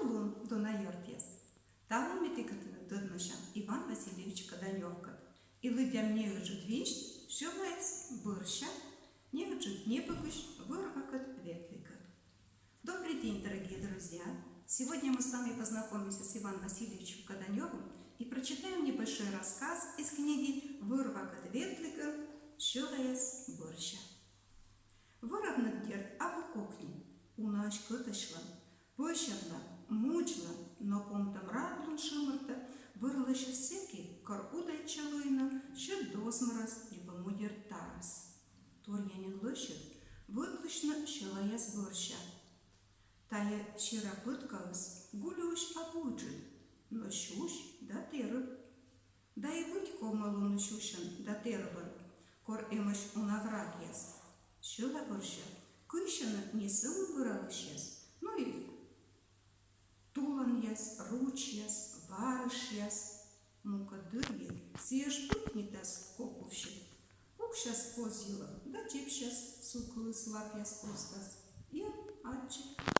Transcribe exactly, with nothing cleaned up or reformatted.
Лун, дона ёртъяс! Талун ми тіянкӧд тӧдмасям Иван Васильевич Коданёвкӧд и лыддям неыджыд висьт «Сьӧлаяс бӧрся», неыджыд небӧгысь «Вӧр-вакӧд ветлігӧн». Добрый день, дорогие друзья! Сегодня мы с вами познакомимся с Иваном Васильевичем Коданёвым и прочитаем небольшой рассказ из книги «Вӧр-вакӧд ветлігӧн», «Сьӧлаяс бӧрся». Вӧравны, дерт, абу кокни, унаысь кӧтасьлан, пӧсявлан, мудзлан, но помтӧм радлун шымыртӧ вӧр лӧсьӧс сэки, кор удайтчӧ лыйны сьӧд дозмӧрӧс либӧ мудер тарӧс. Торъя нин лӧсьыд вӧтлысьны сьӧлаяс бӧрся. Тайӧ сера пӧткаыс гулюысь абу ыджыд, но сюсь да тэрыб. Да и быть ковмӧ лоны сюсьӧн да тэрыбӧн, кор эмӧсь уна врагъяс. Сьӧла бӧрся кыйсьӧны не сӧмын вӧралысьяс, но и туланъяс, ручьяс, варышъяс. Мукӧд дырйи сійӧ пыднитас кок увсьыд, пуксяс коз йылӧ да чепсяс сук лыс лапъяс костас. Эн аддзы.